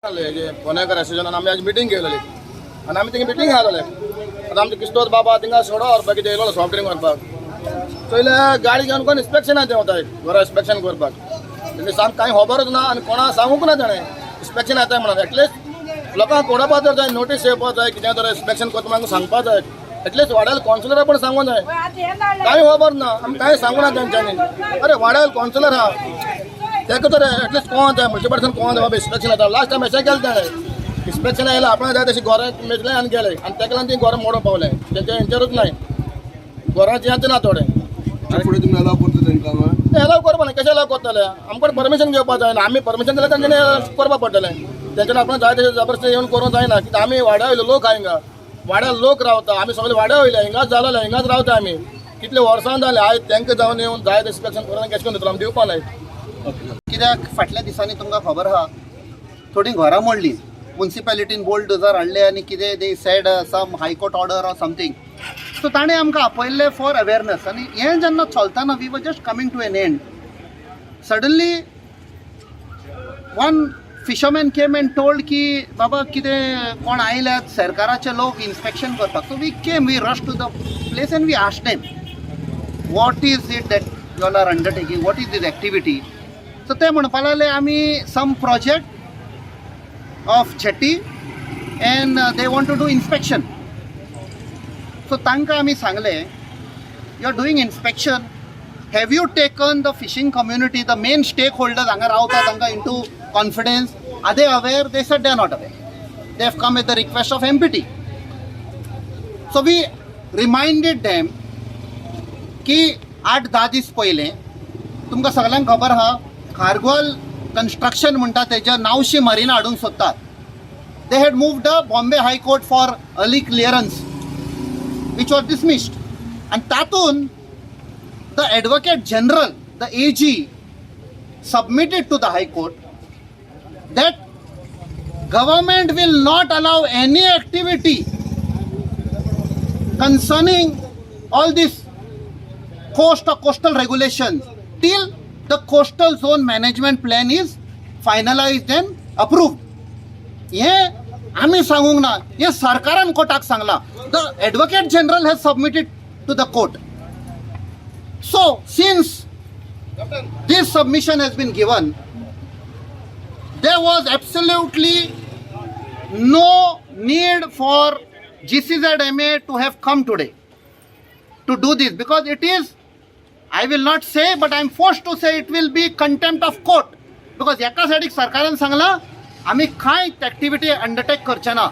जे फोंडेकर एसोसिएशनान आमी आज मिटींग घेयलेली आनी आमी थिंगा मिटींग आसलेले. आतां आमचे किस्तोद बाबा थिंगा सोडो व्हरपाक कितें येयलो सॉफ्ट ड्रिंक व्हरपाक. चोयले गाडी घेवन कोण इन्स्पेक्शन तें वता घरा इन्स्पेक्शन करपाक. तेणी सांग कांय खबरूच ना आनी कोणा सांगूंक ना तेणें इन्स्पेक्शन येता म्हणून. एटलिस्ट लोकांक कळोवपा तर जाय, नोटीस येवपा जाय, कितें तर इन्स्पेक्शन करता म्हणून सांगपा जाय. एटलिस्ट वाड्यार कावन्सिलरा पण सांगूंक जाय. कांय खबर ना, आमी कांय सांगू ना तेंच्यांनी. अरे, वाड्यार कावन्सिलर आहा, तेका तर एटलिस्ट कोण जाय, म्युन्सिपालिटीन कोण जाय, बाबा इन्स्पेक्शन येता. लास्ट टायम अशें केलें तेणें. इन्स्पेक्शन आयलें, आपणाक जाय तशें घरां मेजलें आनी गेले आनी तेका लागून ती घरां मोडूंक पावलें. तेंच्या हेंचेरूच नाय, घरांचे हेंच ना थोडें. फुडें तुमी अलाव करता तांकां हांगा? ते एलाव करपा ना. कशें एलाव करतले? आमकां परमिशन घेवपा जाय ना? आमी परमिशन दिल्यार तेंच्यांनी करपा पडटलें. तेंच्यांनी आपणाक जाय तशें जबरदस्ती येवन करूंक जायना. कित्याक आमी वाड्या वयले लोक आहा, हिंगा वाड्यार लोक रावता. आमी सगळे वाड्या वयले, हिंगाच जालेले, हिंगाच रावता आमी. कितले वर्सां जाले. आयज तांकां जावन येवन जाय ते इन्स्पेक्शन करून कशें करून दितलो? आमी दिवपा नाय. कित्याक फाटल्या दिसांनी तुमकां खबर आहा, थोडीं घरां मोडलीं, मुन्सिपालिटीन बुलडोजर हाडले आनी कितें they said some High Court order or something. So ताणें आमकां आपयल्लें फॉर अवेरनस. आनी हें जेन्ना चलतना, we were just coming to an end, suddenly one fisherman came and told की बाबा, कितें कोण आयल्यात सरकाराचे लोक इन्स्पेक्शन करपाक. So we came, we rush to the place and we asked them, "What is it that you all are undertaking? What is this activity?" So ते म्हणपाक लागले, आमी some project of jetty and they want to do inspection. So तांकां आमी सांगलें, "You are doing inspection, have you taken the fishing community, the main stakeholders हांगा रावता तांकां into confidence? Are they aware?" They said they are not aware, they have come at the request of MPT. So we reminded them की 8-10 दीस पयलें तुमकां सगल्यांक खबर आहा, खारगोल कन्स्ट्रक्शन म्हणटा तेज्या नावशी मरिना हाडूंक सोदतात. They had moved the Bombay High Court for early clearance, which was dismissed. आनी तातूंत the Advocate General, the AG, submitted to the High Court that government will not allow any activity concerning all this coast or coastal regulations till the coastal zone management plan is finalized and approved. हे आमी सांगूंक ना, हे सरकारान कोर्टाक सांगलां. The Advocate General has submitted to the court. So since this submission has been given, there was absolutely no need for GCZMA to have come today to do this, because it is, I will not say, but I am forced to say, it will be contempt of court, because एका सायडीक सरकारान सांगलां, आमी कांय activity undertake करचे ना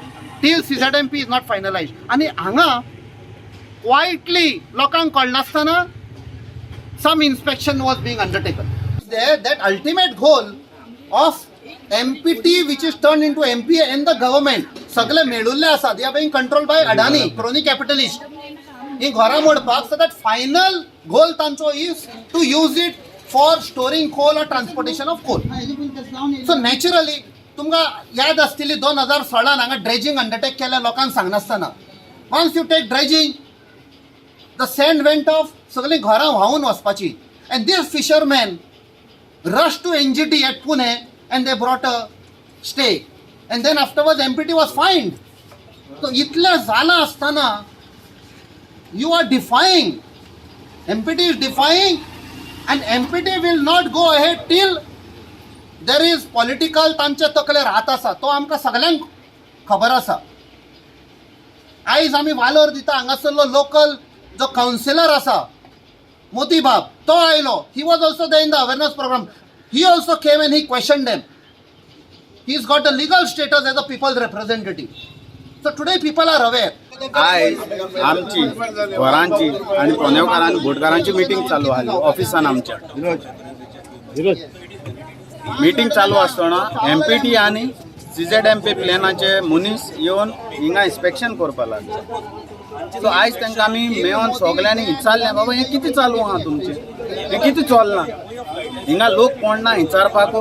till CZMP is not finalized, आनी हांगा क्वायटली लोकांक कळनासतना some inspection was being undertaken. There, that ultimate goal of MPT, which is turned into MPA, and the government, सगळे मेळुल्ले आसात. They are being controlled by Adani, crony capitalist. ही घरां मोडपाक, so that final goal तांचो is to use it for storing coal or transportation of coal. So naturally, तुमकां याद आसतली, 2016न हांगा dredging undertake केलें लोकांक सांगनासतना. Once you take dredging, the sand went off, सगळीं घरां व्हांवून वचपाची. And this fisherman rush to NGT at Pune and they brought a stay, and then afterwards MPT was fined. So इतलें जालां आसतना you are defying, MPT is defying, and MPT will not go ahead till there is political तांच्या तकलेर हात आसा, तो आमकां सगल्यांक खबर आसा. आयज आमी वालोर दिता, हांगासरलो लोकल जो कावन्सिलर आसा मोती बाब, तो आयलो. He was also there in the awareness program. He also came and he question them. He is got a legal status as a people's representative. So today people are aware. आयज आमची घरांची आनी पोनेवकारां बोटकारांची meeting चालू आसली ऑफिसान आमच्या. Meeting चालू आसतना एमपीटी आनी सीझेड एम पी प्लॅनाचे मनीस येवन हिंगा इन्स्पेक्शन करपाक लागले. सो आयज तांकां आमी मेळोन सगल्यांनी विचारलें, बाबा, हें कितें चालू आहा तुमचें? हें कितें चल्लां हिंगा? लोक कोण ना विचारपाक?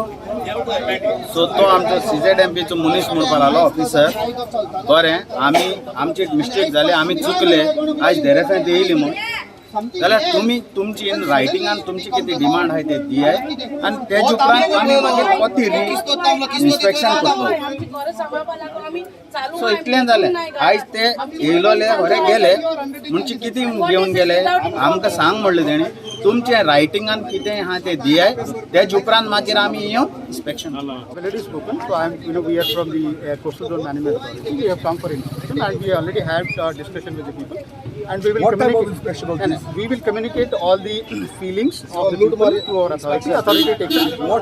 सो तो आमचो सीझेड एम पीचो मनीस म्हणपाक लागलो, ऑफिसर, बरें, आमी आमची मिस्टेक जाली, आमी चुकले, आयज धेरेफेंत येयली म्हूण. जाल्यार तुमी तुमची इन रायटिंगान तुमची कितें डिमांड आहाय ते दियाय आनी तेज उपरांत आमी मागीर परती इन्स्पेक्शन करतले. सो इतलें जालें. आयज ते येयलोले बरे गेले, म्हणजे कितें घेवन गेले आमकां सांग म्हणलें तेणें, तुमचें रायटिंगान कितें आहा तें दियाय, तेज उपरांत मागीर आमी येवन inspection. Already spoken, so I am, we are from the Coastal Zone Management Authority. We have come for inspection and we already had discussion with the people. And we will What type of communicate. Inspection of And this? we will communicate all the feelings of the people to our authority. Authority takes action. What